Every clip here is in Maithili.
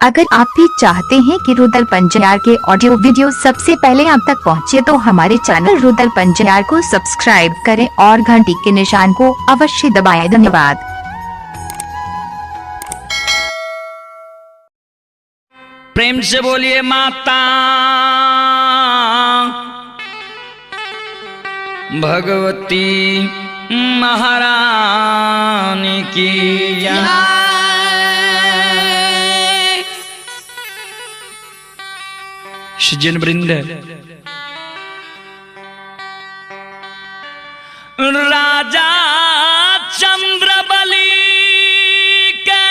अगर आप भी चाहते हैं कि रुदल पंजार के ऑडियो वीडियो सबसे पहले आप तक पहुंचे तो हमारे चैनल रुदल पंजार को सब्सक्राइब करें और घंटी के निशान को अवश्य दबाएं। धन्यवाद। प्रेम से बोलिए माता भगवती महारानी की जय। सज्जन वृंद, राजा चंद्रबली के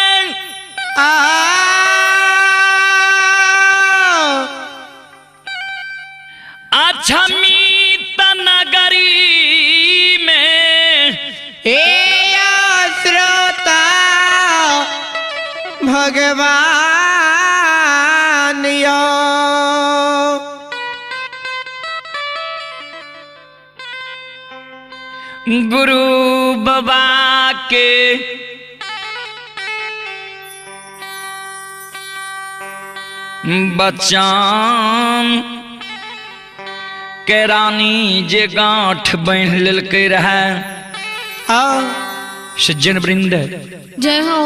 अछमीत नगरी में ए श्रोता भगवान यो गुरु बाबा के बच्चान के रानी जे गांठ बांध लेलकै रहे। सज्जन वृंद जय हो।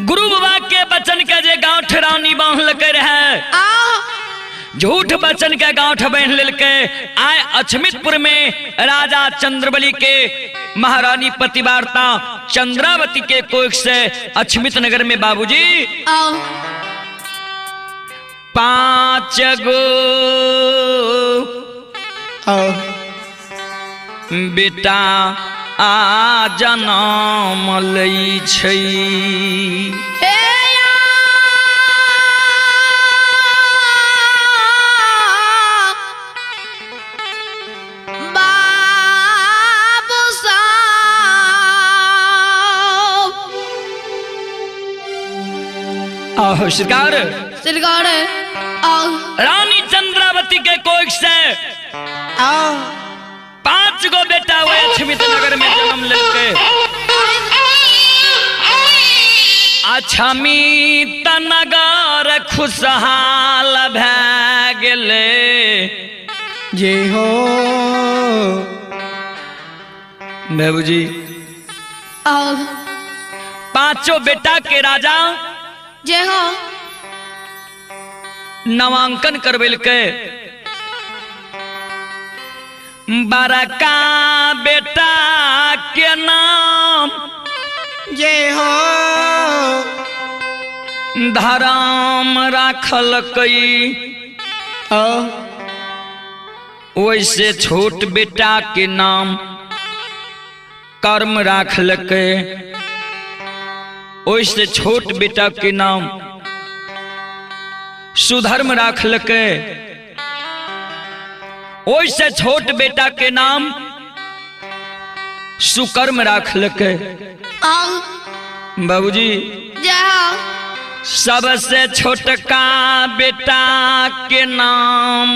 गुरु बाबा के बचन के जे गांठ रानी बांधलकै रहे, झूठ बचन के गांठ बांध लेलकै। आए अछमितपुर में राजा चंद्रबली के महारानी पतिवार्ता चंद्रावती के कोख से अछमित नगर में बाबूजी 5 गो बेटा आ जनम लै छै। बाबू साहब आहो सरकार सरकार रानी चंद्रावती के कोख से 5 गो बेटा हुए अछमित नगर में जन्म लेके। अछमित नगर खुशहाल भै गेले। जय हो बाबूजी। 5 बेटा के राजा जय हो नामांकन करवेलके। बड़का बेटा के नाम जय हो धराम राखलकै। वैसे छोट बेटा के नाम कर्म राखलकै। ओइसे छोट बेटा के नाम सुधर्म राखलकै। ओइसे छोट बेटा के नाम सुकर्म राखलकै। बाबूजी सबसे छोटका बेटा के नाम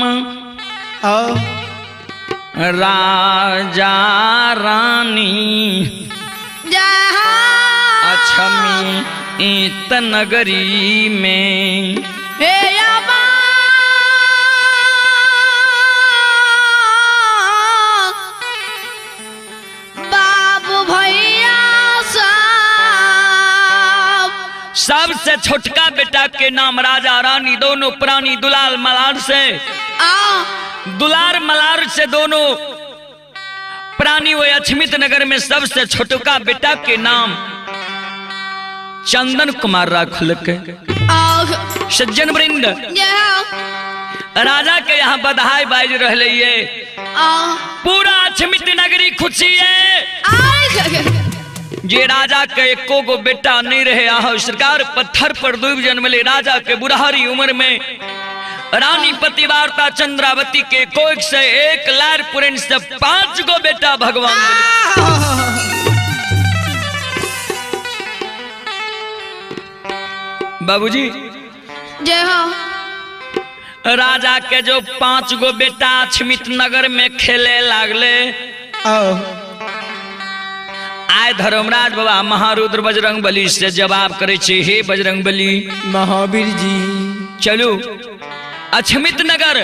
राजा रानी अछमित नगरी में। बाबू भैया साहब सबसे छोटका बेटा के नाम राजा रानी दोनों प्राणी दुलाल मलार से दुलार मलार से दोनों प्राणी वो अछमित नगर में सबसे छोटका बेटा के नाम चंदन कुमार राखलकै। सज्जन वृंद, राजा के यहाँ बधाई बाज रहे ये पूरा अछमित नगरी खुशी है जे राजा के एको गो बेटा नहीं रहे। आहो सरकार पत्थर पर डूब जन्मले राजा के बुढ़ारी उम्र में रानी पतिवार्ता चंद्रावती के कोख से 1 लार पुरन से 5 गो बेटा भगवान। बाबूजी जय हो। राजा के जो 5 गो बेटा अछमित नगर में खेले लागले। आय धर्मराज बाबा महारुद्र बजरंग बली से जवाब करे छे, हे बजरंग बली महावीर जी चलू अछमित नगर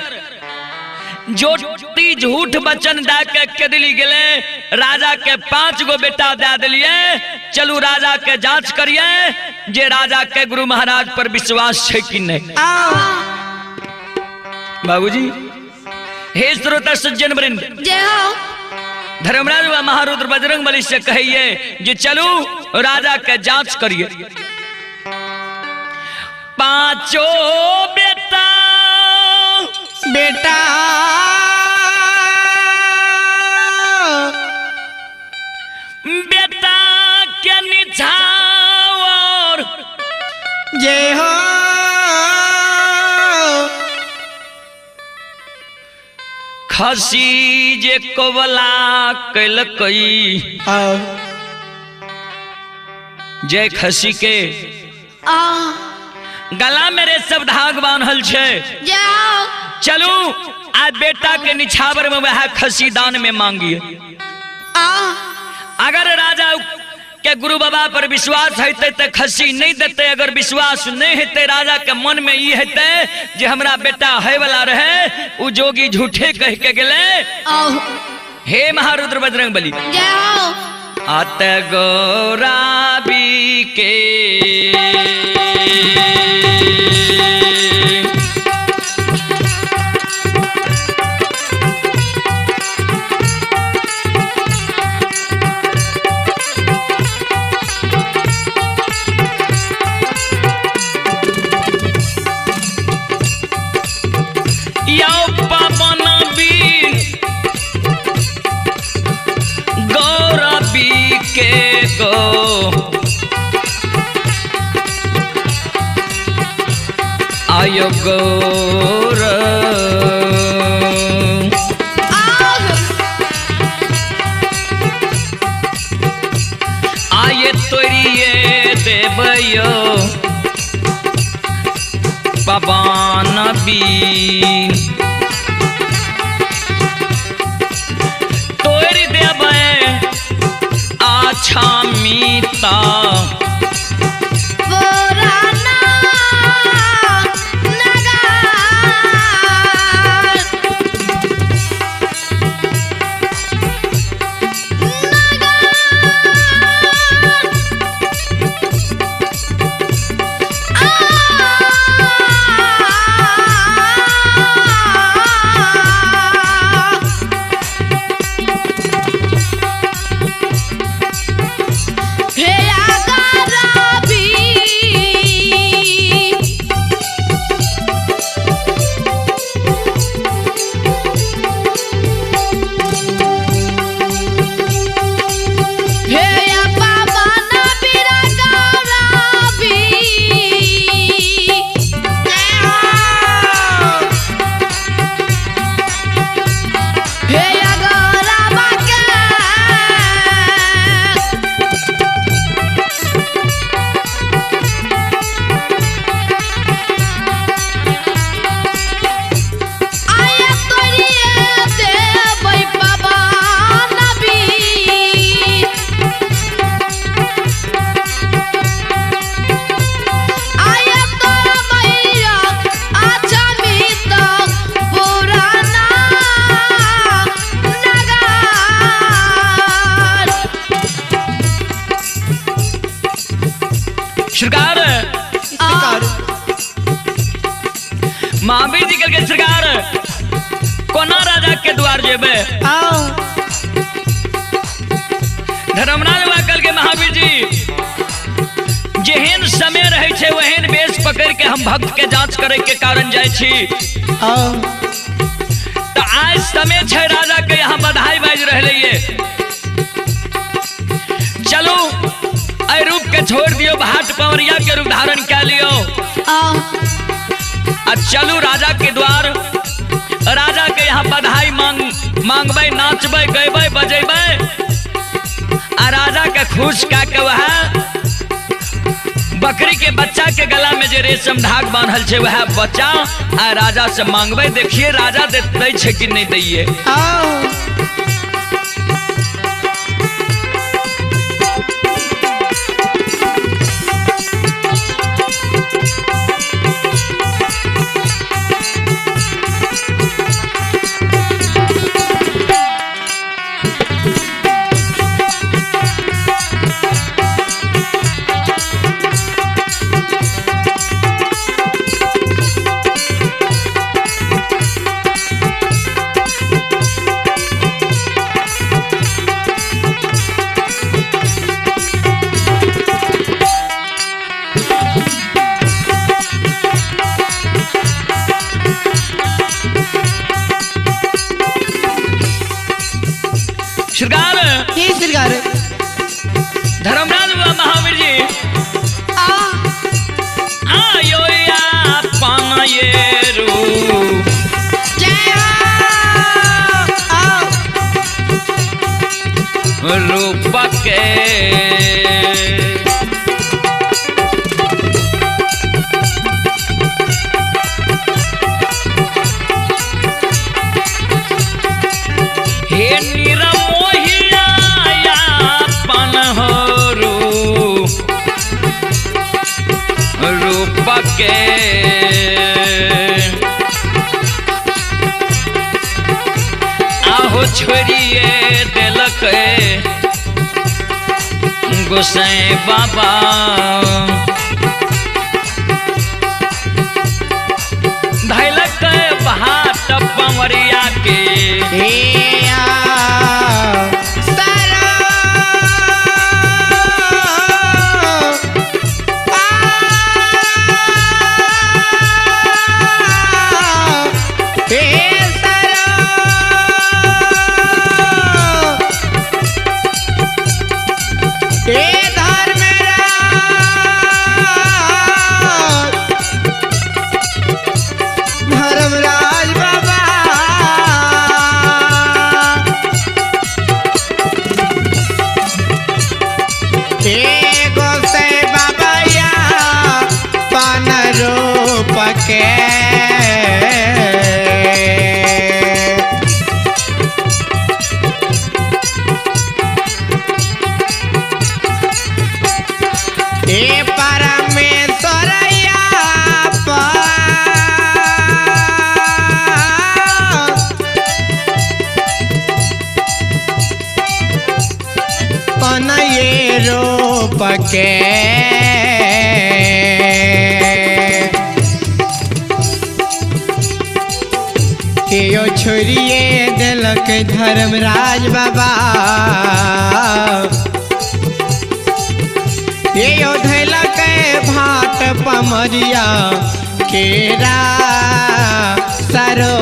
ज्योति झूठ वचन दा के केदली गेले, राजा के 5 गो बेटा दे दिलिए। चलू राजा के जांच करिए जे राजा के गुरु महाराज पर विश्वास है कि नहीं। बाबूजी हे श्रोता सज्जन वृंद, जय हो। धर्मराज व महारुद्र बजरंग बली से कहिए जे चलू राजा के जांच करिए। 5 बेटा बेटा बेटा के निछावर जय हो। खसी जे कोवला कैलकई जय खसी के गला मेरे सब धाग बान्हल छे। चलू आज बेटा के निछावर में वह खसी दान में मांगिए। अगर राजा के गुरु बाबा पर विश्वास हेतै त खसी नहीं देते, अगर विश्वास नहीं हेतै राजा के मन में ई हेतै जे हमरा बेटा है वाला रहे उ जोगी झूठे कह के गेले। हे महारुद्र बजरंग बली आत गौराबी के के गो आयो गौर आये तोरिए देवयो पवन बीन तोरी देवे आछा मीता महावीर जी करके सरकार कोना राजा के द्वार जेबे। धर्मराज कल के महावीर जी जेहन समय रहे छे वहन बेस पकड़ के हम भक्त के जांच करे के कारण जाय छी। तो आज समय छे राजा के यहाँ बधाई बाज रहे ये। चलू अय रूप के छोड़ दियो, भाट पवरिया के रूप धारण कर लियो। चलू राजा के द्वार, राजा के यहाँ बधाई मांगबे, नाचबे, गैबे, बजेबे आ राजा के खुश का के वह बकरी के बच्चा के गला में जे रेशम धाग बांधल छे वह बच्चा आ राजा से मांगबे। देखिए राजा दे छे कि नहीं दैये। रूप के। हे निरमोहिया अपन हो रूप के। आहो छोड़िए दिलक गोसाई बाबा धैलक भाट पवरिया के। के यो छोड़िए दिलक धर्मराज बाबा यो धैलक भाट पमरिया केरा सरो।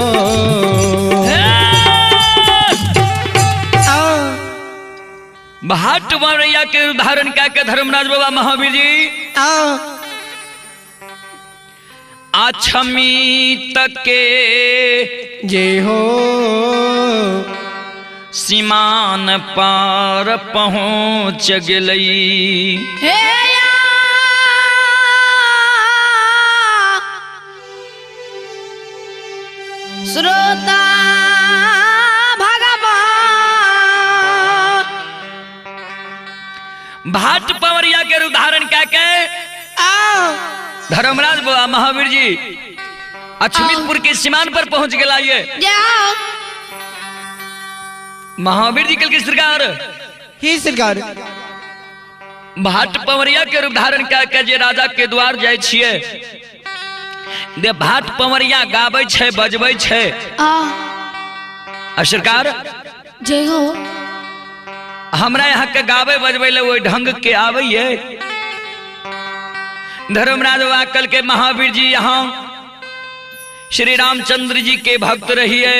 भाट पवरिया के उदाहरण क्या के धर्मराज बाबा महावीर जी अछमी तक के जे हो सीमान पार पहुँच गेलई। श्रोता भगवान भाट पवरिया के उदाहरण क्या के धर्मराज बाबा महावीर जी अछमीतपुर के सीमान पर पहुंच गया ये महावीर जी कल की सरकार ही सरकार भाट पवरिया के रूप धारण क्या के जे राजा के द्वार जाय छिए दे भाट पवरिया गाबै छै बजबै छै आ सरकार जय हो हमरा यहाँ के गाबै बजबै ले ओहि ढंग के आबै। धर्मराज बाबा कल के महावीर जी यहाँ श्री रामचंद्र जी के भक्त रहिए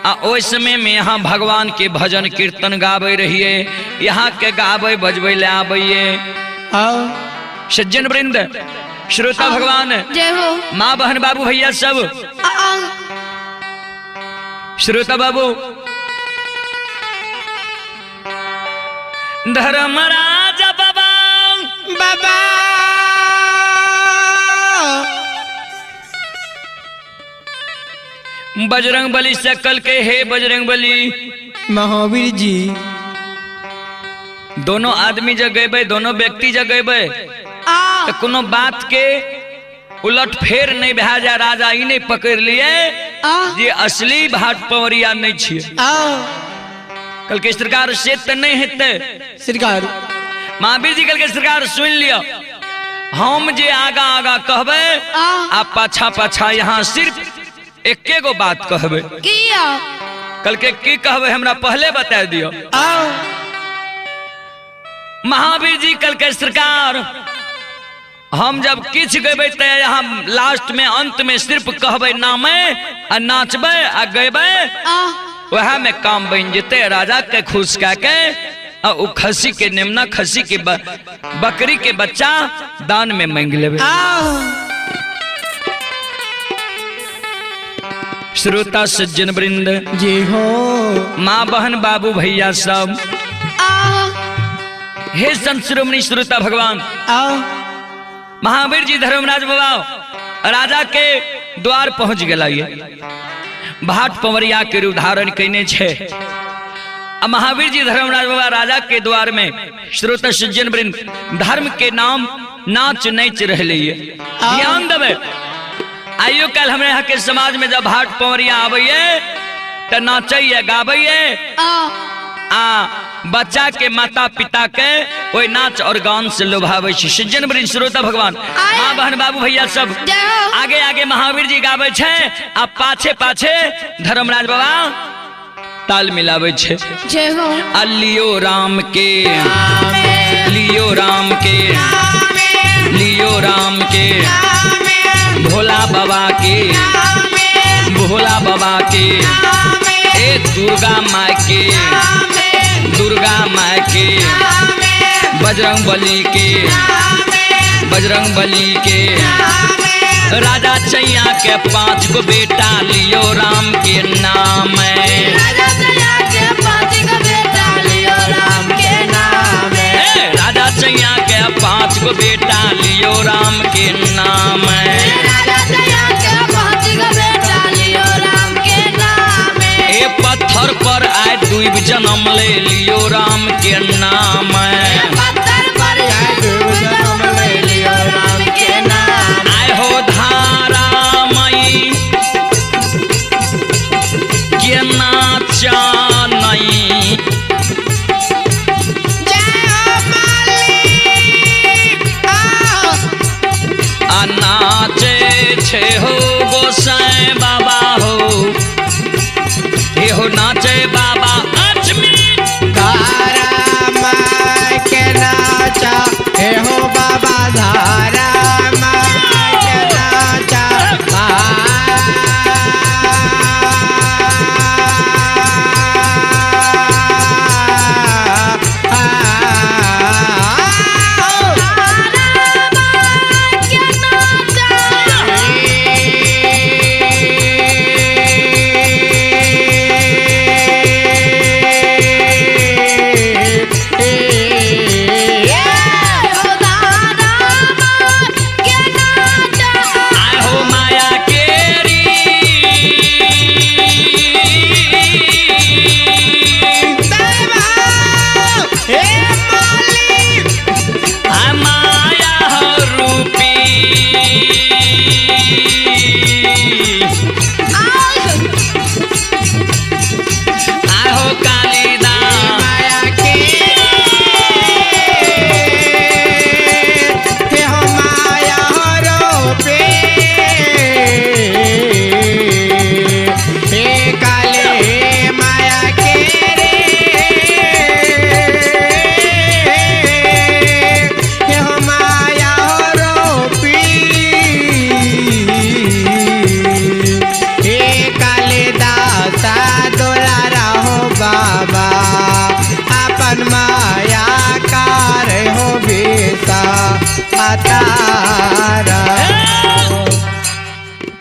आ ओहि समय में यहाँ भगवान के भजन कीर्तन गावे रहिए यहाँ के गावे बजबे ले आबैये। सज्जन वृंद श्रोता भगवान जय हो माँ बहन बाबू भैया सब श्रोता बाबू धर्मराज बाबा बाबा बजरंग बली से कल के हे बजरंग बली महावीर जी दोनों आदमी जगेबे दोनों व्यक्ति जगेबे तो कोनो बात के उलट फेर नहीं भा जा राजा ई नहीं पकड़ लिए जे असली भाट पवरिया नहीं छिए। कल के सरकार से तो नहीं हेतै सरकार महावीर जी कल के सरकार सुन लियो हम जे आगा आगा कहबे आ पाछा पाछा यहाँ सिर्फ एके गो बात कहबे कल के की कहबे हमरा पहले बता दियो। महावीर जी कल के सरकार हम जब किछ गेबे त यहाँ लास्ट में अंत में सिर्फ कहबे नामे आ नाचबे आ गेबे वह में काम बन जते राजा के खुश कह के आ उ खसी के निमना खसी के बकरी के बच्चा दान में मांग लेबे। श्रोता सज्जन वृंद जी हो, माँ बहन बाबू भैया सब, हे संत शिरोमणि श्रोता भगवान, महावीर जी धर्मराज बाबा राजा के द्वार पहुंच गया। ये भाट पवरिया के रूप धारण कैने छे। महावीर जी धर्मराज बाबा राजा के द्वार में श्रोता सज्जन वृंद धर्म के नाम नाच नच रहे। ध्यान देवे, आइयो कल हमारे यहाँ के समाज में जब भाट पवरिया आबैये तो नाचैये गाबैये आ बच्चा के माता पिता के ओहि नाच और गान से लोभावे छै। सज्जन वृंद श्रोता भगवान, माँ बहन बाबू भैया सब, आगे आगे महावीर जी गाबै छै आ पाछे पाछे धर्मराज बाबा ताल मिलावे छै। आ लियो राम के, लियो राम के, लियो राम के, भोला बाबा के, भोला बाबा के, ए दुर्गा माँ के, दुर्गा माँ के, बजरंग बली के, बजरंग बली के, राजा चैया के 5 गो बेटा, लियो राम के नाम। राजा चैया के 5 गो बेटा, लियो राम के नाम। राजा चैया के 5 गो बेटा, लियो राम के नाम। राजा चैया के 5 गो बेटा, लियो राम के नाम। ए पत्थर पर आए दुइब जन्म ले, लियो राम के नाम। पत्थर पर आए दुइब जन्म ले, लियो राम के नाम। आए हो धारा मई के नाचा नहीं, नाचे छे हो गोसाई बाबा हो, हे हो नाचे बाबा अजमी। धारा माय के नाचा, हे हो बाबा धारा माय के नाचा।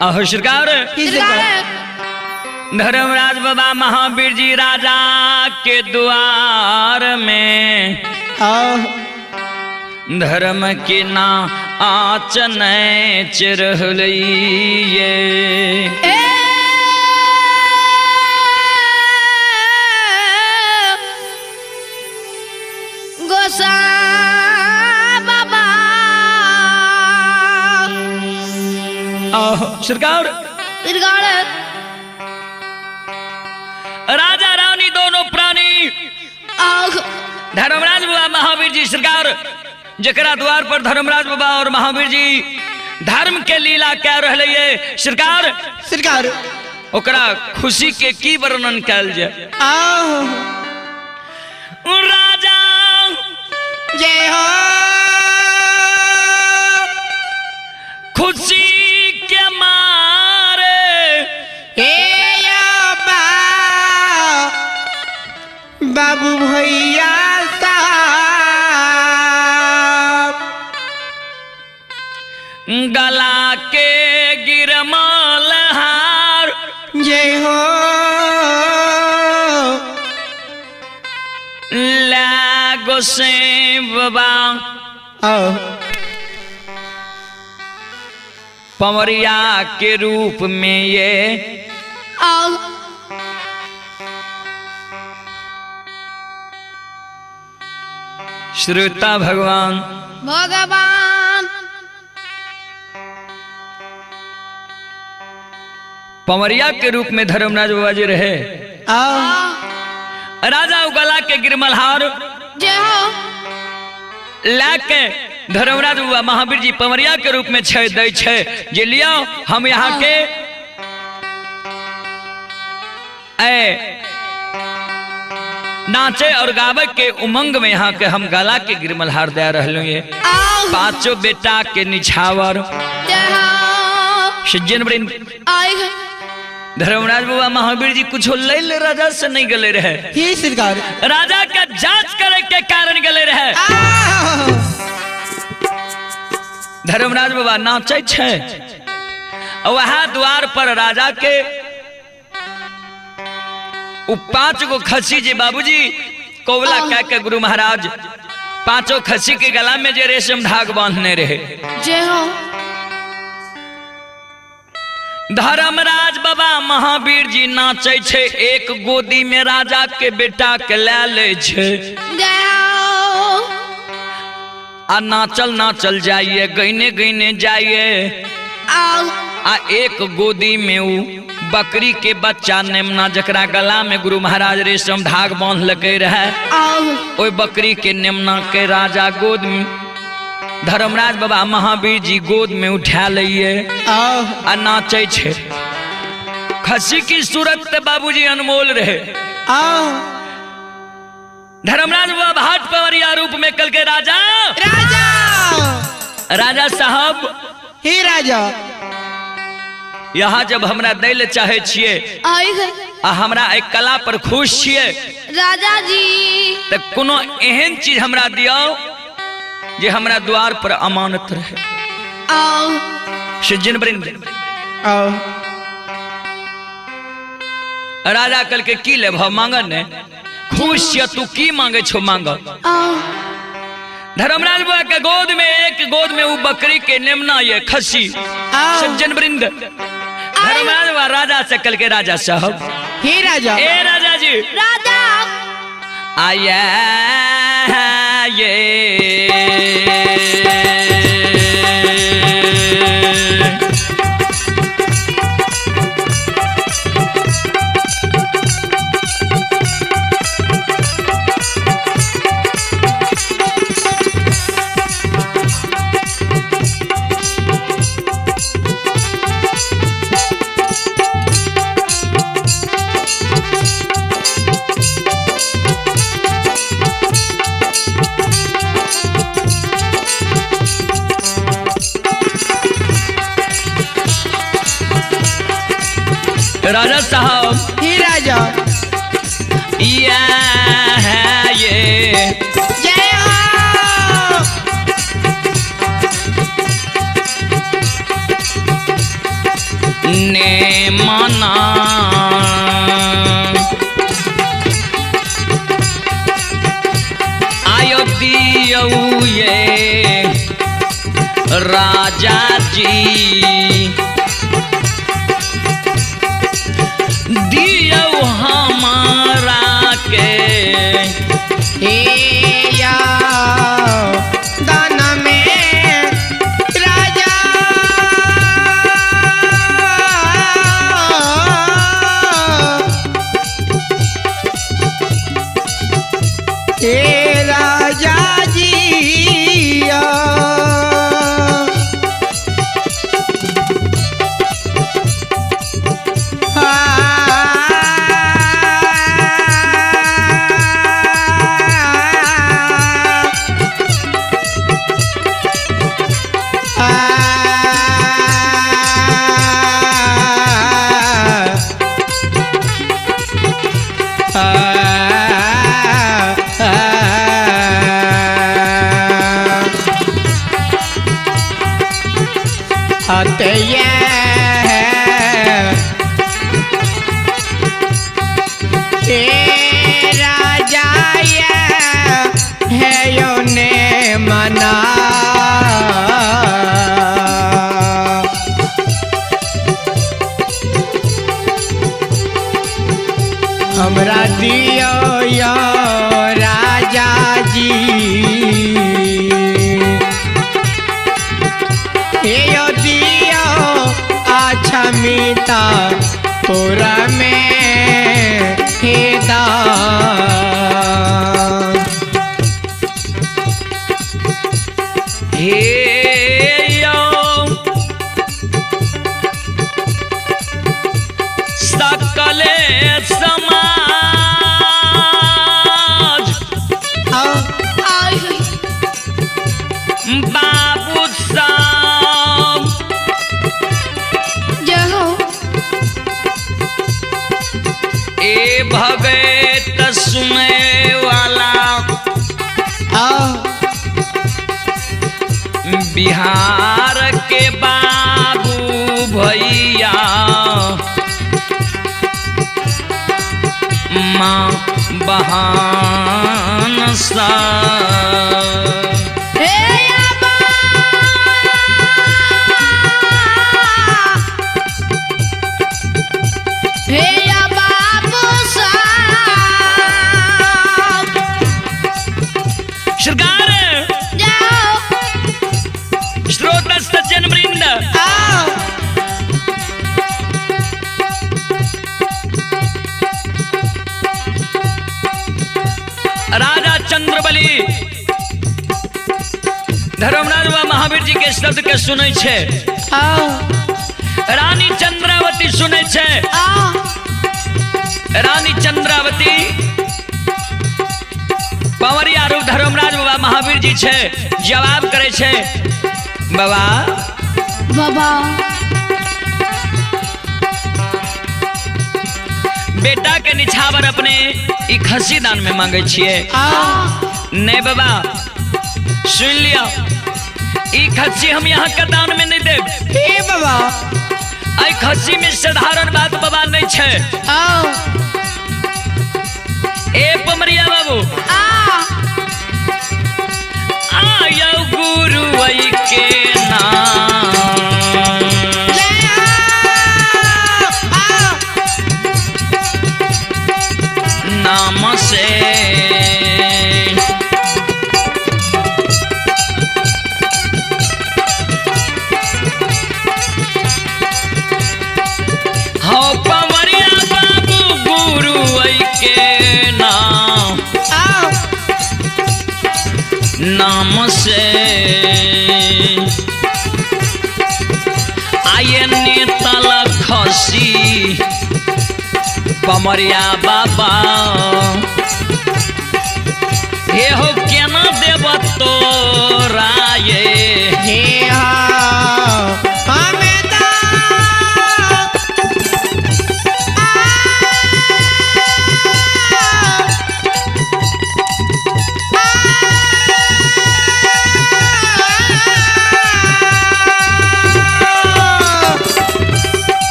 अहो सरकार, धर्मराज बाबा महावीर जी राजा के द्वार में धर्म के ना आच नच रहलिए। गोसा बाबा सरकार, राजा रानी दोनों प्राणी धर्मराज बाबा महावीर जी सरकार, जकरा द्वार पर धर्मराज बाबा और महावीर जी धर्म के लीला कह रहे सरकार, सरकार ओकरा खुशी के की वर्णन कयल जाय। राजा जय हो, खुशी के मारे बाबू भैया साहब, गला के गिरमाल हार। हो। ला गोसाई बाबा पवरिया के रूप में ये श्रोता भगवान भगवान पवरिया के रूप में धर्मराज बाबा जी रहे। राजा उगला के गिरमलहार लाके धर्मराज बाबा महावीर जी पवरिया के रूप में छे दै छे जे लियो हम यहाँ के ए नाचे और गावे के उमंग में यहाँ के हम गला के गिरमलहार दे रहलो ये पांचों बेटा के निछावर सज्जन वृंद। धर्मराज बाबा महावीर जी कुछ ले ले राजा से नहीं गले रहे, सरकार राजा का जांच करे के कारण गले रहे। धर्मराज बाबा नाचे छे वहां द्वार पर राजा के उ 5 गो खसी जे बाबूजी कोवला कह के गुरु महाराज 5 खसी के गला में जे रेशम धाग बांधने रहे। जय हो। धर्मराज बाबा महावीर जी नाचे छे एक गोदी में राजा के बेटा के ले ले छे आ नाचल नाचल जाइए गईने गईने जाइए आ एक गोदी में उ बकरी के बच्चा नेमना जकरा गला में गुरु महाराज रेशम धाग बांध लगे रहे ओई बकरी के नेमना के राजा गोद में धर्मराज बाबा महावीर जी गोद में उठा लिए आ नाचे छे। खसी की सूरत ते बाबूजी अनमोल रहे। धर्मराज बाबा भाट पवरिया रूप में कल के राजा राजा राजा साहब ही राजा यहाँ जब हमरा दै ले चाहे छिए आ हमरा एक कला पर खुश छिए राजा जी त कोनो एहन चीज हमरा दियो जे हमरा द्वार पर अमानत रहे। सज्जन वृंद राजा कल के की लेब मांगन ने खुश छिय तू की मांगे छो मांग। धर्मराज बाबा के गोद में एक गोद में वो बकरी के नेमना ये खसी। सज्जन वृंद धर्मराज बाबा राजा से कल के राजा साहब ही राजा ए राजा जी राजा आया ये राजा साहब ही राजा या है ये जय हो। ने माना आयो दियो ये राजा जी दियो हमारा के हे या दाना में राजा हे राजा जी हे राजा ये है यो ने मना। हमरा दियो यो राजा जी, यो दियो अच्छा मीता पूरा में हे दान। हे यो सकले समाज बाबू साहब ए भगत सुने वाला बिहार के बाबू भैया माँ बहान सा। सरकार श्रोता सज्जन वृंद राजा चंद्रबली धर्मराज व महावीर जी के शब्द के सुनै छे, रानी चंद्रावती सुनै छे। रानी चंद्रावती पवरिया रूप धर्मराज बाबा महावीर जी छे, जवाब करे छे बाबा बाबा बेटा के निछावर अपने ई खसी दान में मांगे छिए। नहीं बाबा सुन लिया, ई खसी हम यहाँ के दान में नहीं देब। हे बाबा आई खसी में साधारण बात बाबा नहीं छे। ए पमरिया बाबू आयो गुरु आई के नाम नाम से हो पमरिया बाबू गुरु आई के नाम नाम से आये नेतल खसी पमरिया बाबा हे हो केना देव तोरा ये। हे हमें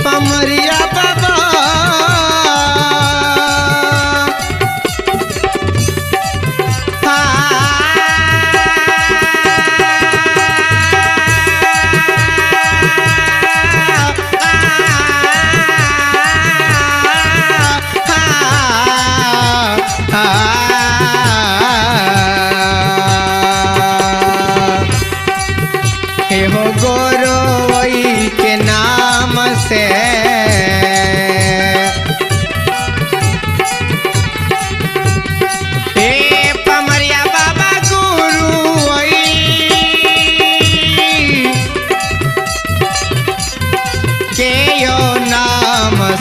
पमरिया बाबा हो गोरोई के नाम से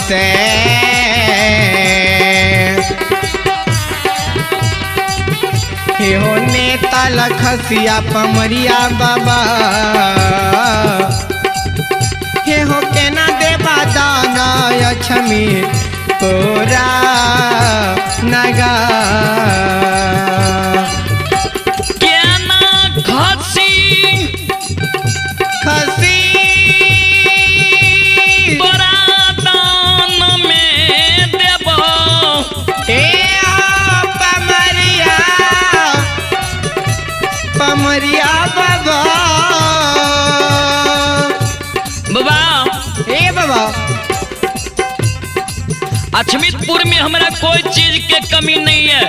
से। हे हो नेता लखसिया पमरिया बाबा, हे हो केना देवा दाना लक्ष्मी पूरा नगा। केना खसी खसी तोरा दान में देबो। ए पमरिया पमरिया बाबा। बाबा ए बाबा अछमितपुर में हमरा कोई चीज के कमी नहीं है।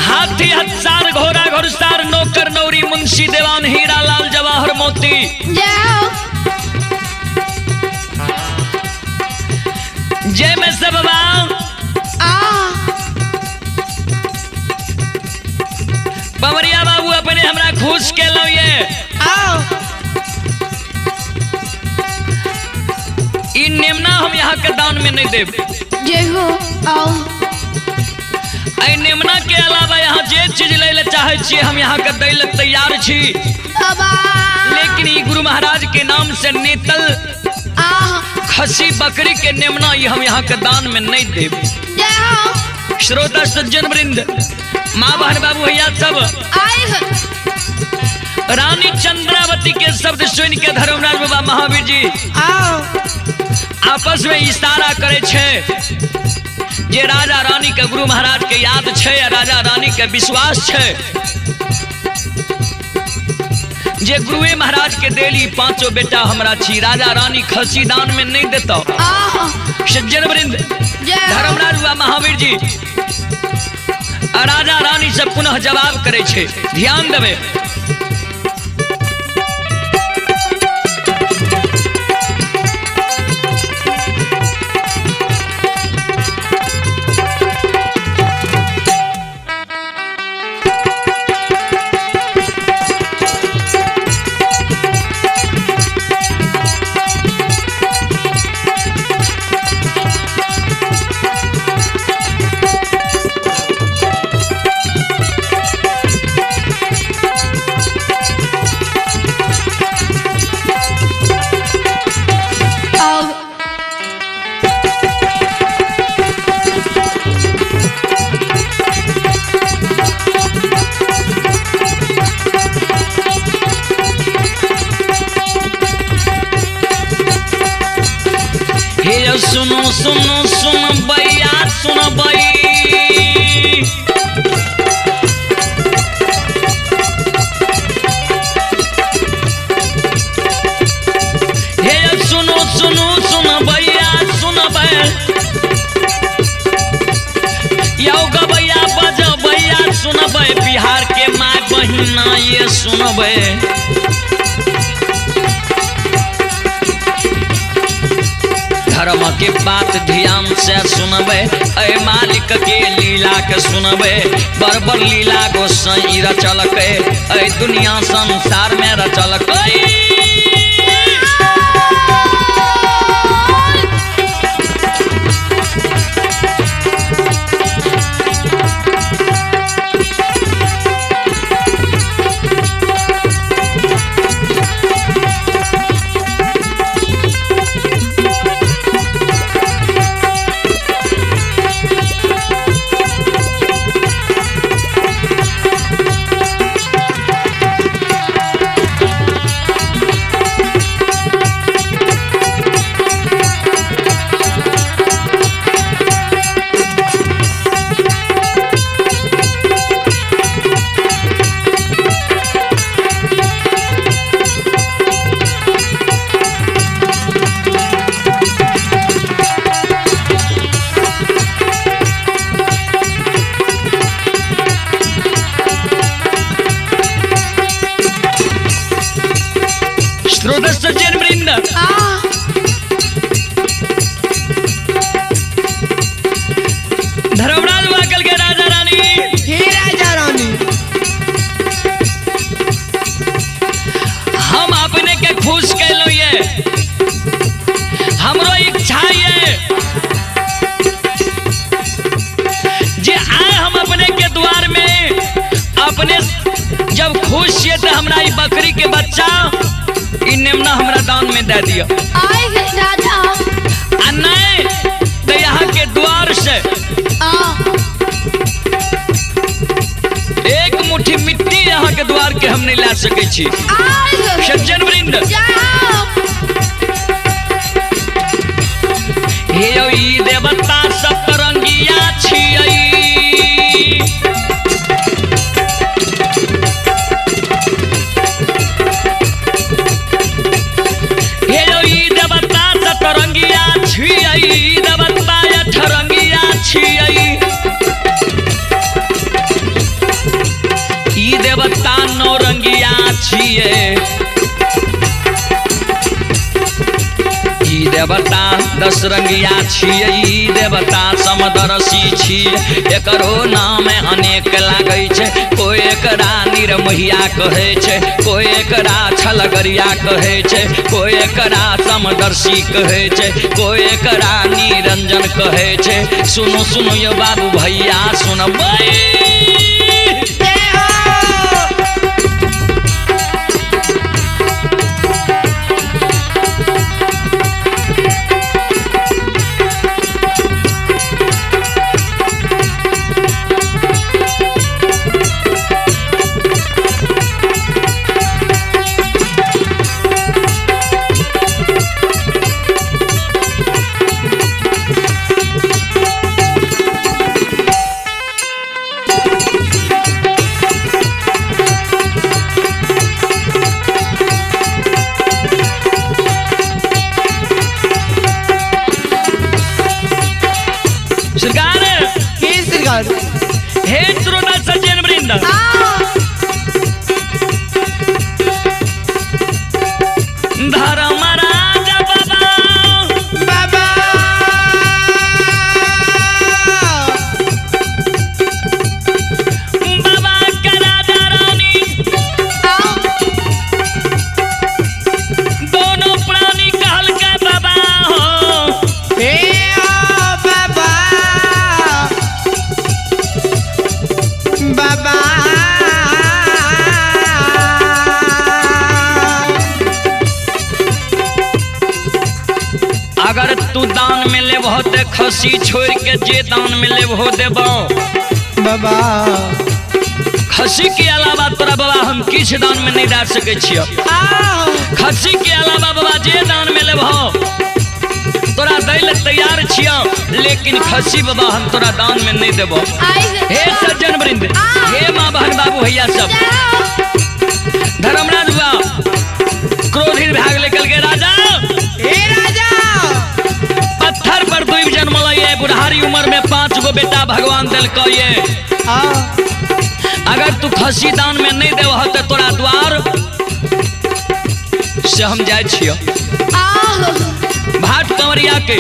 हाथी हत्सार घोड़ा घोड़सार नौकर नौरी मुंशी देवान हीरा लाल जवाहर मोती। जय में सब बाबा पमरिया बाबू अपने हमरा खुश के लो ये आओ। इ नेमना हम यहाँ के दान में नहीं देब। जय हो आओ। ऐ नेमना के अलावा यहाँ जे चीज ले ले चाहे छी हम यहाँ के दै ले तैयार छी। लेकिन ई गुरु महाराज के नाम से नेतल खसी बकरी के नेमना ये हम यहाँ के दान में नहीं देब। श्रोता सज्जन वृंद माँ बहन बाबू भैया सब रानी चंद्रावती के शब्द सुन के धर्मराज बाबा महावीर जी आओ आपस में इशारा करे छे जे राजा रानी के गुरु महाराज के याद छे या राजा रानी के विश्वास छे जे गुरुए महाराज के देली पांचों बेटा हमरा छी राजा रानी खसी दान में नहीं देता। सज्जन वृंद धर्मराज बाबा महावीर जी राजा रानी से पुनः जवाब करे छे। ध्यान देवे। सुनो सुनो सुन भैया सुन भई हे सुनो सुनो सुन भैया सुन यौ गबैया बज भैया सुनबै बिहार के माय बहिना ये सुनबै। धर्म के बात ध्यान से सुनबै ऐ मालिक के लीला के सुनबै बरबर लीला गोसाई रचलकै ऐ दुनिया संसार में रचलकै। सज्जन वृंद धर्मराज वाकल के राजा रानी हे राजा रानी हम अपने के खुश कैलो ये छियै तऽ हमरा ई बकरी के बच्चा ई नेमना हमरा दान में दे दियो। आए राजा। आ नहीं तो यहाँ के द्वार से एक मुट्ठी मिट्टी यहाँ के द्वार के हम नहीं ला सके छी। सज्जन वृंद हे ई देवता सतरंगिया छियै हे ई देवता सतरंगिया छियै देवता अठरंगिया छियै ई देवता नौरंगिया छियै ई देवता दस रंगिया छियै ई देवता समदर्शी छियै एकरो नाम अनेक लागै छै कोइ एकरा निरमोहिया कहै छै कोइ एकरा छलगरिया कहै छै कोइ एकरा समदर्शी कहै छै कोइ एकरा निरंजन कहै छै। सुनू सुनू यो बाबू भैया सुनबै। सरकार की सरकार हे श्रोता सज्जन वृंद धर्मराज बाबा बाबा बाबा का राजा रानी दोनों प्राणी कहल के बाबा हो हे बाबा बाबा अगर तू दान में लेबहो ते खसी छोड़ के जे दान में लेबहो देबो बाबा खसी के अलावा तोरा बाबा हम किछु दान में नहीं दे सकै छियो। खसी के अलावा बाबा जे दान में लेबहो तोरा दै ले तैयार छियो लेकिन खसी बाबा हम तोरा दान में नहीं देबो। हे सज्जन वृंद हे माँ बहन बाबू भैया सब धर्मराज बाबा क्रोधित भाग लेकर के राजा हे राजा पत्थर पर दुइब जन्मल ये बुढ़ारी उम्र में 5 गो बेटा भगवान दिलक ये अगर तू खसी दान में नहीं देबह तो तोरा द्वार से हम जाय छियो। भाट कंवरिया के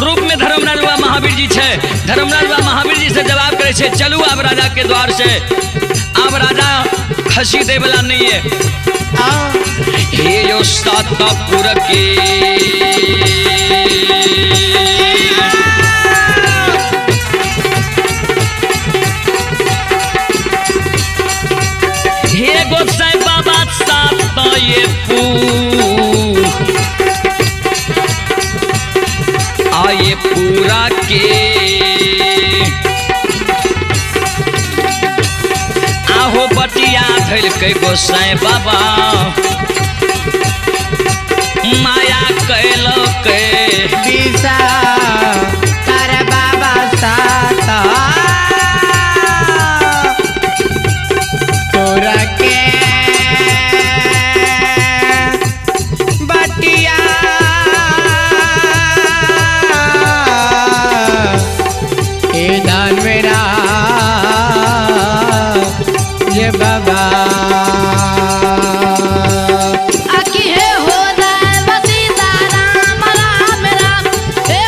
रूप में धर्मराज बाबा महावीर जी छै धर्मराज बाबा महावीर जी से जवाब करे छै चलू आब राजा के द्वार से आब राजा खसी दे वाला नहीं है। हे यो सातपुर के हे गोसाई बाबा सात ये पू आये पूरा के आहो बटिया धैलकै गोसाई बाबा माया कैलकै दिशा तारा बाबा साता तोरा के बटिया हे दान मेरा ये बाबा आकी हे हो राम सीता राम राम राम हे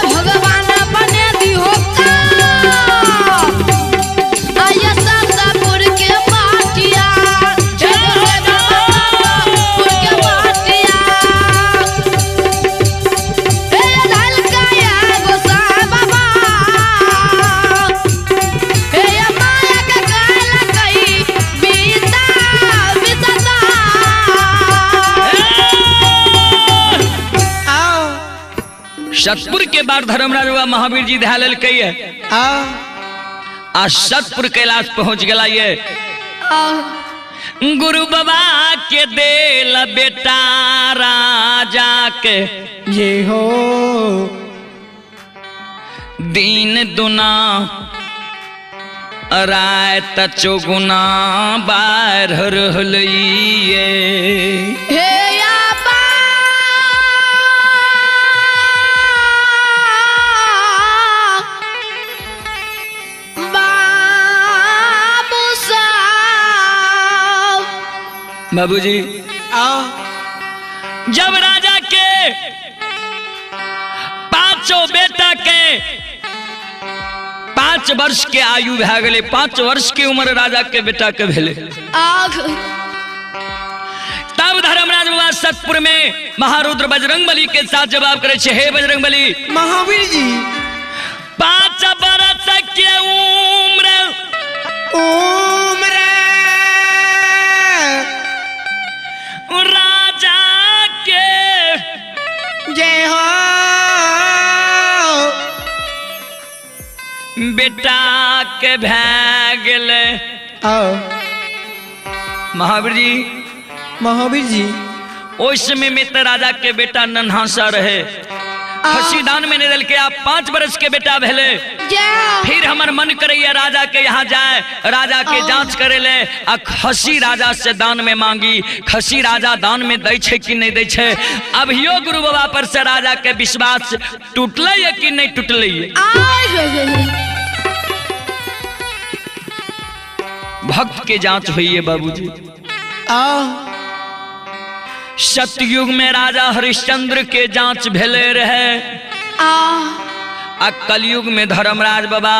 सतपुर के बाद धर्मराज बाबा महावीर जी धया लेलकै ये आ सतपुर कैलाश पहुंच गला ये। गुरु बाबा के देल बेटा राजा के ये हो दिन दुना रात चौगुना बाढ़ रहलिए। हे आपा बाबू साहब बाबूजी आओ जब राजा के पांचों बेटा के 5 वर्ष के आयु भए गेलै, 5 वर्ष के उम्र राजा के बेटा के भेलै, तब धर्मराज बाबा सतपुर में महारुद्र बजरंगबली के साथ जवाब करे छे, हे बजरंगबली महावीर जी 5 वर्ष के उम्र उम्र राजा के जय हो बेटा के भए गेलै। महावीर जी महावीर जी ओहि समय में तो राजा के बेटा नन्हा सा रहे, खसी दान में नहीं देलकै, आप 5 वर्ष के बेटा भेले। फिर हमर मन करैया राजा के यहाँ जाए, राजा के जांच करे ले आ खसी राजा से दान में मांगी, खसी राजा दान में दै छै कि नहीं दै छै। अभियो गुरु बाबा पर से राजा के विश्वास टूटलै या कि नहीं टूटलै? भक्त के जांच होइए बाबूजी। सतयुग में राजा हरिश्चंद्र के जांच भेले रहे, आ कलयुग में धर्मराज बाबा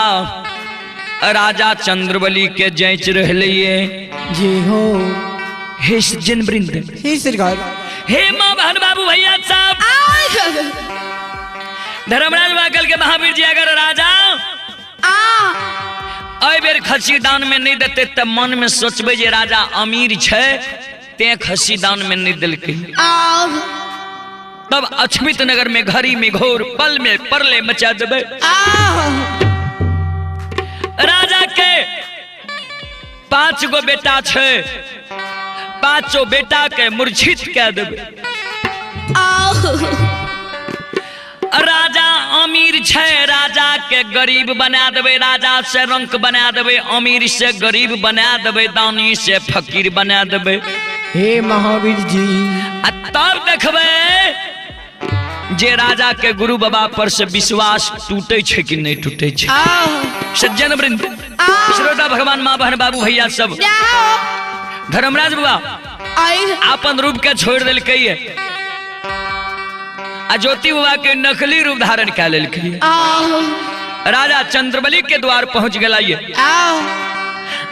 राजा चंद्रबली के जांच रहलिए। जी हो हे सज्जन वृंद, हे सरकार, हे माँ बहन बाबू भैया साहब, धर्मराज बाबा कल के महावीर जी अगर राजा अइ बेर खसी दान में नहीं देते त मन में सोचबे जे राजा अमीर छै ते खसी दान में नहीं देलकै, तब अछमित नगर में घड़ी में घोर पल में परले मचा देबै। राजा के 5 गो बेटा छै, 5 बेटा के मूर्छित कह देबै। राजा अमीर छै, राजा के गरीब बना देबै, राजा से रंक बना देबै, अमीर से गरीब बना देबै, दानी से फकीर बना देबै। हे महावीर जी आ तब देखबै जे राजा के गुरु बाबा पर से विश्वास टूटे छै कि नहीं टूटे छै। सज्जन वृंद, श्रोता भगवान, माँ बहन बाबू भैया सब, धर्मराज बाबा अपन रूप के छोड़ देलकै आ ज्योति बाबा के नकली रूप धारण कए लेलकै। राजा चंद्रबली के द्वार पहुंच गेलै।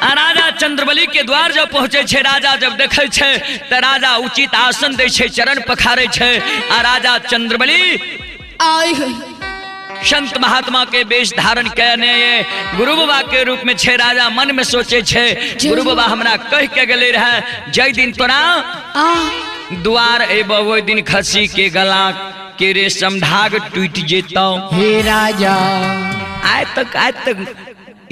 राजा चंद्रबली के द्वार जब पहुंचे छे, राजा जब देखे छे त राजा उचित आसन दै छे, चरण पखारे छे। आ राजा चंद्रबली संत महात्मा के वेश धारण कयने गुरु बाबा के रूप में छे। राजा मन में सोचे छे गुरु बाबा हमरा कह के गेले रहे जय दिन तोरा द्वार एबो ओहि दिन खसी के गला के रेशम धाग टूट जेतौ। हे राजा आइ तक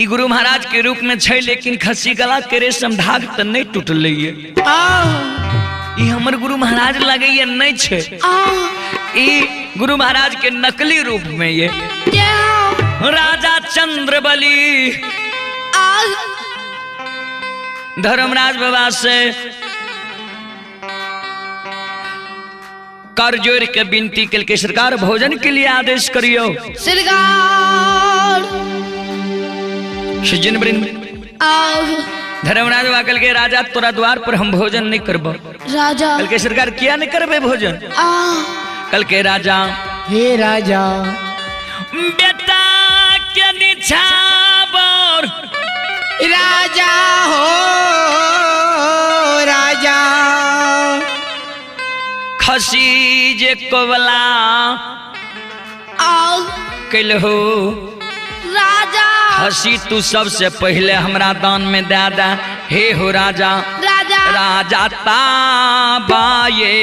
ई गुरु महाराज के रूप में छै, लेकिन खसी गला के रेशम धाग त नहीं टूटलै। ई हमर गुरु महाराज लगैया नहीं छै, ई गुरु महाराज के नकली रूप में ये राजा चंद्रबली धर्मराज बाबा से कर जोड़ के विनती के सरकार भोजन के लिए आदेश करियो। सरकार सज्जन वृंद, धर्मराज बाबा कल के राजा तोरा द्वार पर हम भोजन नहीं करबो। राजा कल के सरकार किया नहीं करबे भोजन? कल के राजा हे राजा बेटा के निछावर राजा हो राजा खसी जे कोवला कलहो राजा खसी तू सबसे पहले हमरा दान में दे दे। हे हो राजा राजा राजा ताबाये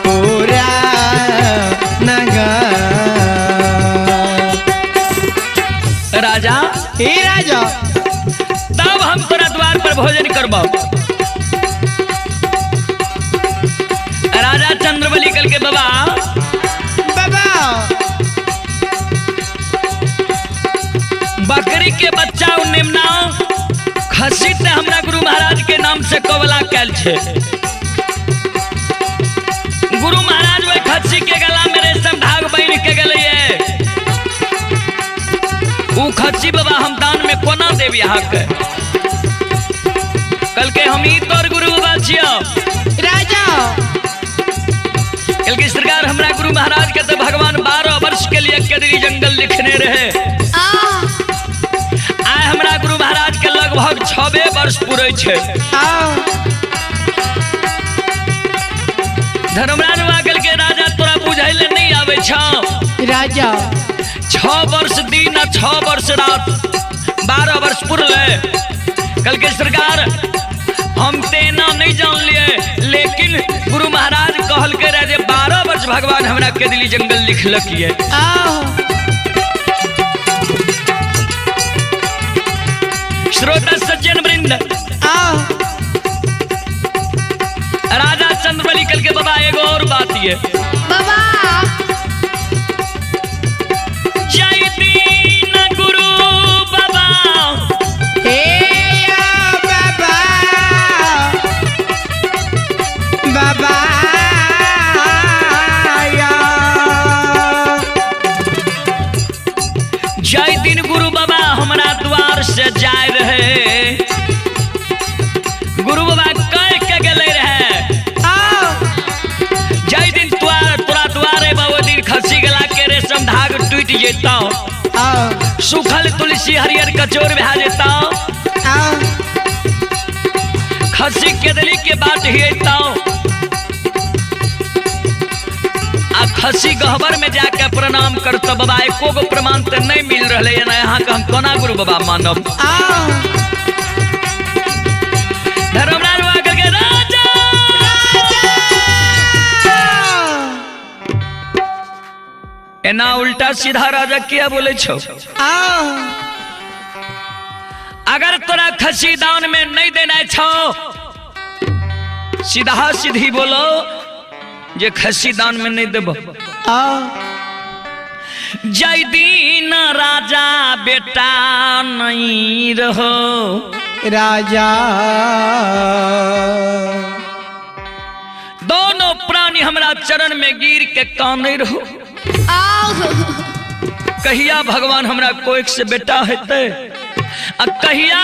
पूरा नगर। राजा, हे राजा, तब हम तोरा द्वार पर भोजन करबो। राजा चंद्रबली कल के बाबा, बाबा बकरी के बच्चा नेमना खसी ते हमरा गुरु महाराज के नाम से कबला कैल छे। गुरु महाराज वह खसी के गला में रेशम धाग बन के गले उ खसी बाबा हम दान में कोना देव यहाँ के। कल के हम ही तोर गुरु बाबा छियो। राजा कल के सरकार हमरा गुरु महाराज के तो भगवान 12 वर्ष के लिए केदरी जंगल लिखने रहे। आय हमरा गुरु महाराज के लगभग 6 वर्ष पूरे छे। धर्मराज वागल के राजा तोरा बुझाइले नहीं आवे छौ। राजा 6 वर्ष दिन और 6 वर्ष रात 12 वर्ष पुरले। कल के सरकार हम तेना नहीं जान लिए, लेकिन गुरु महाराज कहल के रहे जे 12 वर्ष भगवान हमरा के दिली जंगल लिखलक ये। श्रोता सज्जन वृंद, राजा चंद्रबली कल के बाबा एगो और बात ये बाबा, जय दीन गुरु बाबा, हे या बाबा, बाबा या। जय दिन गुरु बाबा हमरा द्वार से जाय रहे। गुरु बाबा कह के गेले रहे जय दिन तोरा द्वारे बाबा दिन खसी गला के रेशम धाग टूट जेता, सूखल तुलसी हरियर कचोर भा जेता, खसी केदली के बाट हियता आ खसी गहबर में जाके प्रणाम करता। बाबा एको गो प्रमाण तो नहीं मिल रहा है ना यहाँ के हम कोना गुरु बाबा मानब। धर्मराज वागल के राजा, एना उल्टा सीधा राजा किया बोले छो। अगर तोरा खसी दान में नहीं देना छो, सीधा सीधी बोलो जे खसी दान में नहीं देबो। जय दीन राजा बेटा नहीं रहो। राजा दोनों प्राणी हमरा चरण में गिर के काने रहो। कहिया भगवान हमरा कोख से बेटा हेते आ कहिया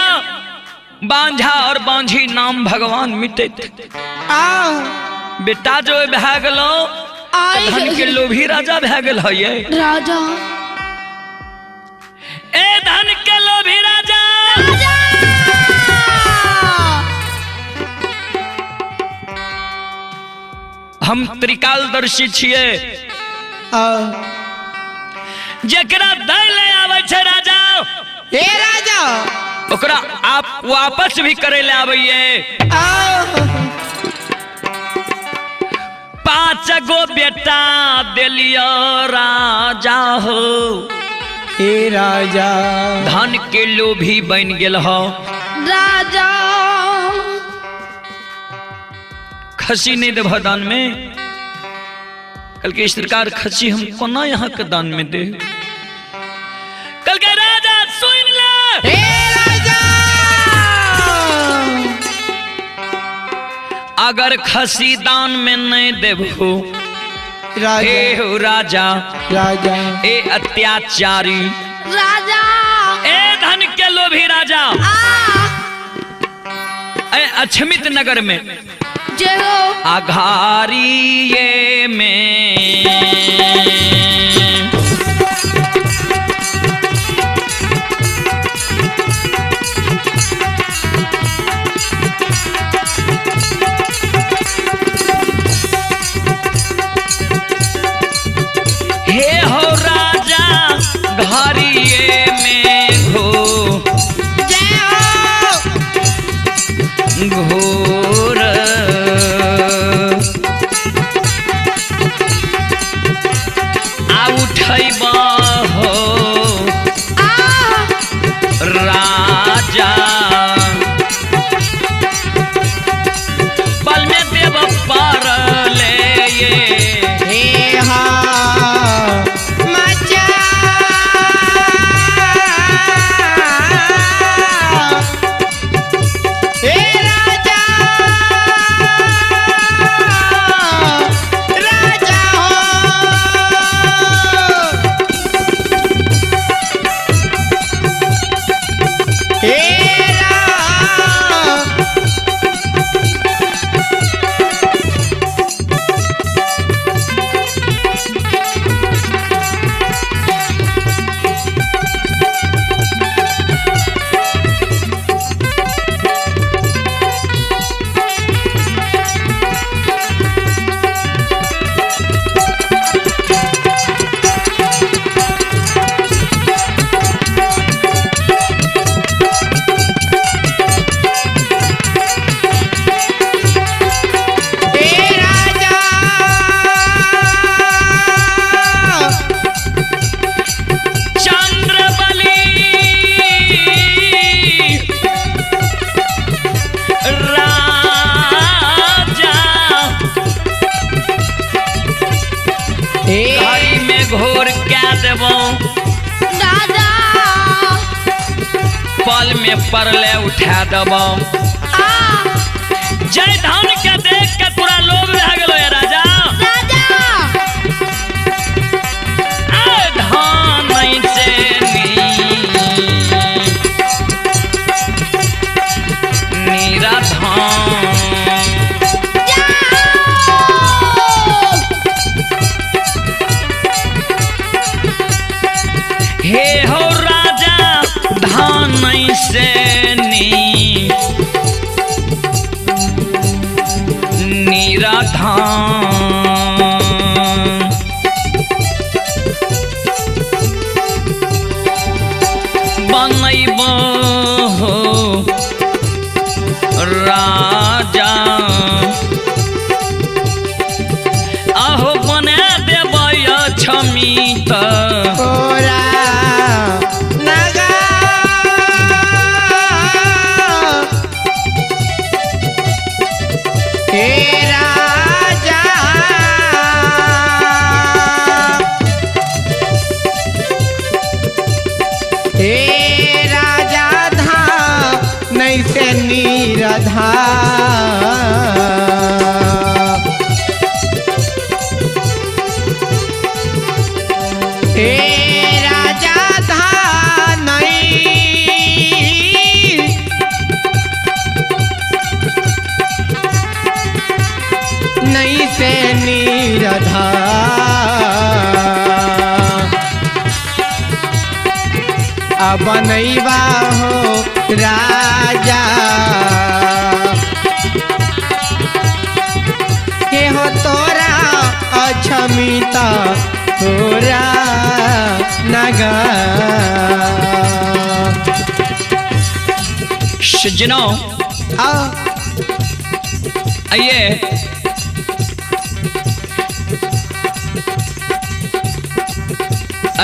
बांझा और बांझी नाम भगवान मिटे। बेटा जो भए गेलो धन के लोभी राजा भए गेल है ये राजा। ए धन के लोभी राजा, हम त्रिकालदर्शी छिए। जेकरा दै ले आवे छे राजा, ए राजा, ओकरा आप वापस भी करे ले आबैये। 5 गो बेटा देलियो राजा हो। ए राजा धन के लोभी बन गेल हो राजा। खसी नहीं देबह दान में। कल के सरकार खसी हम कोना यहाँ के दान में दे। कल के राजा सुन ले। ए राजा, अगर खसी दान में नहीं देबो हे हो राजा, राजा ए अत्याचारी राजा, ए धन के लोभी राजा, ए अक्षमित नगर में आघारी ये में हे हो राजा घारिये में घो घोर उठैबा हो राजा पल में देव पार ले ये हे हा मचा हे राजा राजा हो हे राम हे राजा चंद्रबली राजा हे घड़ी में घोर क्या देबो दादा पल में परले उठा देबो आ जय धान के देख के पूरा लोभ भए गेलो ये राजा राजा आ धान नहीं से नीरा धान हे हो राजा धान नहीं से नी नीरा धान बनैबो हो राजा आहो बना देबै क्षमित तोरा नगा हे राजा हे राजा धा नहीं से नीरधा हे राजा धा नहीं नहीं से नीरधा अब नैबा हो राजा के हो तोरा अक्षमिता तोरा नगा सज्जनों आ आइए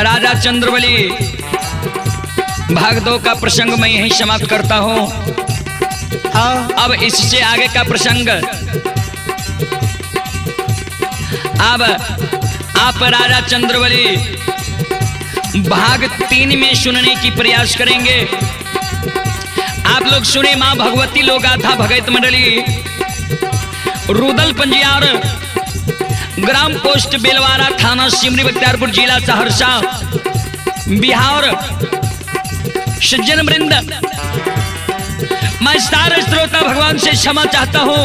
राजा चंद्रबली भाग दो का प्रसंग मैं यहीं समाप्त करता हूँ। आ अब इससे आगे का प्रसंग अब आप राजा चंद्रबली भाग 3 में सुनने की प्रयास करेंगे। आप लोग सुने मां भगवती लोगाथा भगत मंडली रुदल पंजियार ग्राम पोस्ट बेलवारा थाना सिमरी बख्तियारपुर जिला सहरसा बिहार। सज्जन वृंद, मैं सारे श्रोता भगवान से क्षमा चाहता हूँ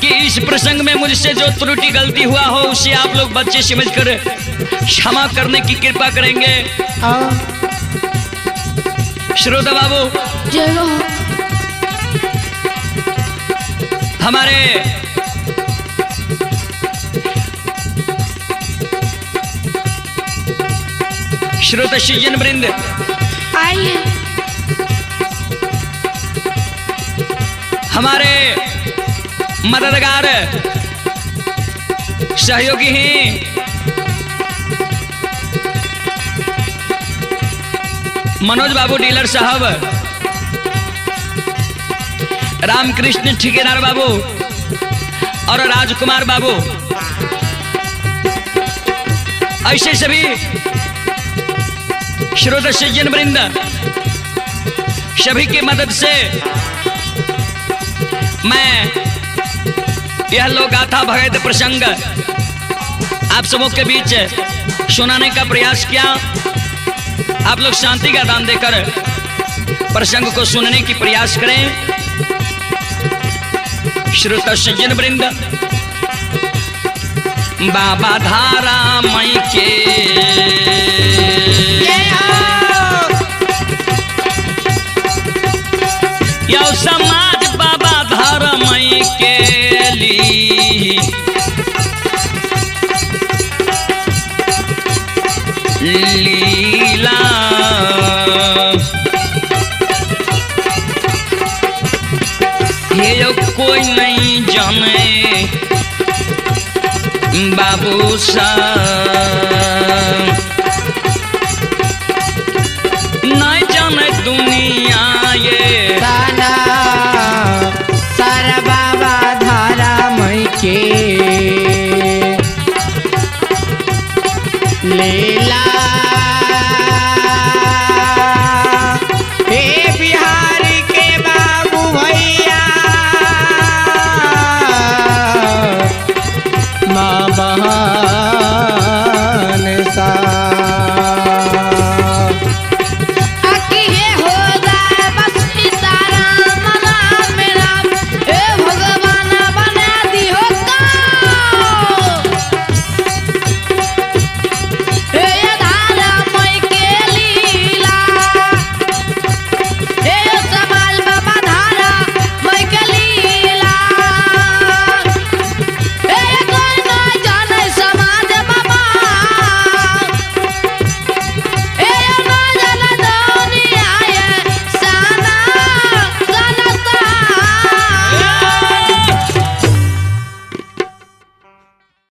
कि इस प्रसंग में मुझसे जो त्रुटि गलती हुआ हो उसे आप लोग बच्चे समझकर क्षमा करने की कृपा करेंगे। आ श्रोता बाबू जय हो। हमारे श्रोता सज्जन वृंद आइए हमारे मददगार सहयोगी हैं मनोज बाबू डीलर साहब, रामकृष्ण ठेकेदार बाबू और राजकुमार बाबू, ऐसे सभी श्रोता सज्जन वृंद सभी की मदद से मैं यह लोकगाथा भगत प्रसंग आप सबों के बीच सुनाने का प्रयास किया। आप लोग शांति का दान देकर प्रसंग को सुनने की प्रयास करें। श्रोता सज्जन वृंद, बाबा धारा मई के यो समाज बाबा धारा मई के ली लीला ये यो कोई नहीं जाने बाबू सा, नहीं जाने दुनिया ये ताना सारा बाबा धारा मई के लीला। हे बिहारी के बाबू भैया माँ बहा